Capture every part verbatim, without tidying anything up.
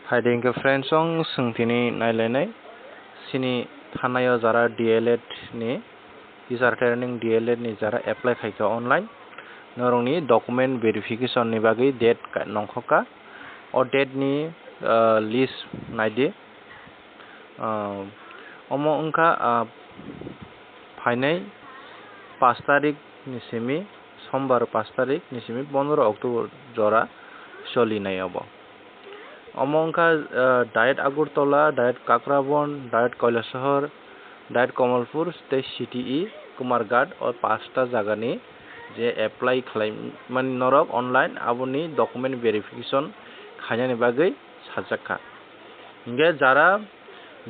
Hai de hwnkhe friends, chwng tini nailainai, chini thanao jara D L Ed ni, teacher training D L Ed ni jara apply khaikha online, norokni document verification ni bagwi date ka-, nongkhorkha. O date ni, ah, list naidi. Ah, omo wngkha, ah, phainai pash tarik ni simi, Sombar pash tarik ni simi pondro October jora solinai obo. Omo wngkha, ah, Diet Agartala, Diet Kakrabon, Diet Kailasahar, Diet Kamalpur tei C T E Kumarghat, o pasta jagani je apply khlaimani norok online, aboni document verification khainani bagwi sajakha. Hinkhe jara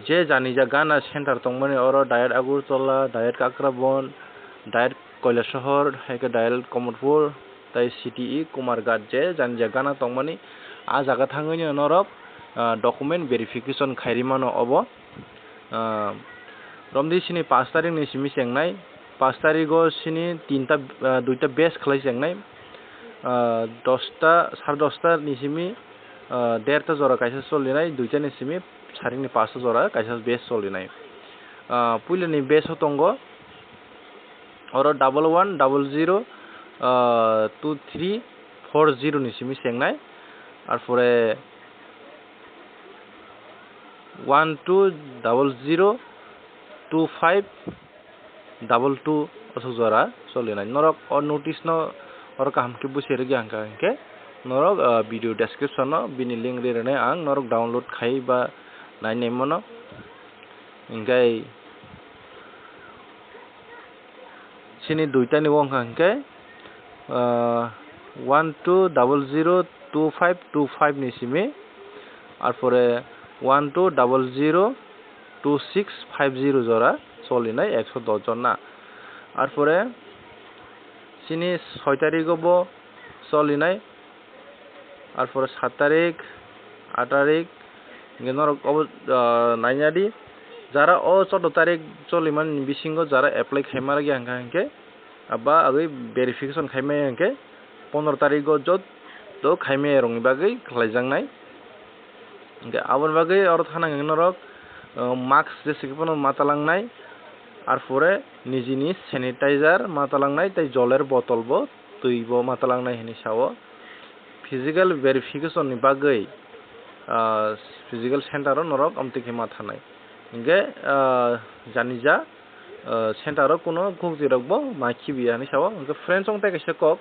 je janija gana center tongmani, oro Diet Agartala, Diet Kakrabon, Diet Kailasahar, hai khe Diet Kamalpur tei C T E Kumarghat je janija gana tongmani, a jaga thangwi no norok, ah, document verification khairi mano obo. Ah, romdi sini pash tarik ni simi chengnai, pash tarik o sini tinta, ah, duita batch khlai chengnai, ah, dosta, sare dosta ni simi, ah, derta jora kaisa solinai, duita ni simi sarik ni pasta jora kaisa batch solinai. Ah, puila ni batch o tongo, oro double one double zero, ah, two three four zero ni simi chengnai, arpore one two double zero two five double two aswk jora solinai. Norok o notice no oro kaham khe busi rwgya hwnkha hinkhe norok, ah, video description o bini link ri rwnai ang, norok download khai ba nainai mano. Hinkhe chini duita ni wngkha hinkhe, ah, one two double zero two five two five ni simi, arpore one two double zero two six five zero jora solinai ekso dos jon na. Arpore chini soi tarik o bo solinai, arpore sat tarik, aat tarik, hinkhe norok obo, ah, nainadi. Jara o choudo tarik cholimani bisingo jara apply khaima rwgya hwnkha hinkhe, aba agwi verification khaimaya hinkhe pondro tarik o joto khaimaya rokni bagwi khlaijaknai. Hinkhe aboni bagwi oro thana hinkhe norok, uh, mask jesa khe phano ma talangnai, arpore nijini sanitizer ma talangnai tei joler botol bo, twi bo ma talangnai hinwi sao. Physical verification ni bagwi, ah, physical center o norok amtwi khe ma thanai. Hinkhe, ah, janija, ah, center o kuno khukjwi rok bo ma khibiya hinwi sao. Hinkhe friends, chwng tei kaisa kok,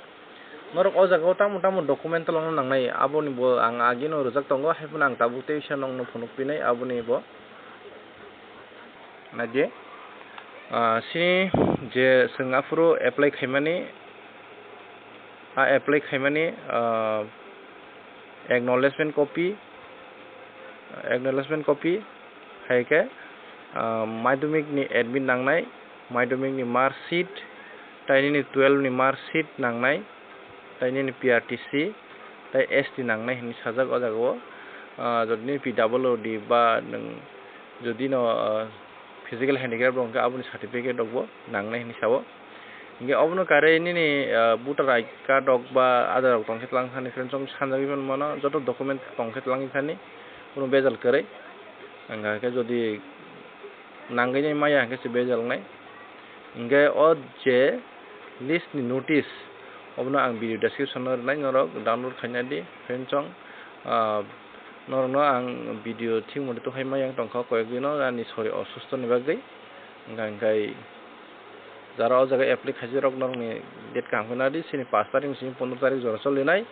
norok o jaga o tamo tamo document twlangna nangnai, aboni bo ang agino rwjak tongo, hai phano ang tabuk tei bisa nokno phunuk pinai aboni bo. Naidi, ah, sini je chwng aphuru apply khaimani, a apply khaimani, ah, acknowledgement copy, acknowledgement copy, hai khe, ah, madhyamik ni admit nangnai, madhyamik ni mark sheet, tei nini twelve ni mark sheet nangnai, tei nini P R T C, tei S T nangnai hinwi sajak o jaga o. Ah, jodi nini P W D ba nwng jodi no, ah, physical handicraft rok hwnkhe aboni certificate rok bo nangnai hinwi sao. Hinkhe obono karwi nini, ah, voter I D card rok ba Aadhaar rok tongkhe twlang thani, friends, chwng sanjagwi phano mano, joto document tongkhe twlangwi thani, kunu bejal kwrwi. Hwnkha khe jodi nangwi nai maya hwnkhe se bejal wngnai. Hinkhe o je list ni notice, obono ang video description o rwnai, norok download khaina di, friends, chwng, ah, norokno ang video thik mode tubui maya wng tongkha koyek dino, ani sori osusto ni bagwi. Hwnkha hinkhe jara o jaga apply khaijak rok norokni date kaham khe nadi, sini pash tarik ni simi pondro tarik jora solinai,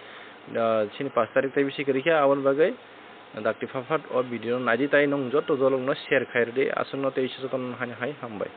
ah, sini pash tarik tei bisi kwrwi khe, aboni bagwi dakti phat phat o video no naidi, tei nwng joto dolok no share khai rwdi, aswkno tei jotono hai hai hambai.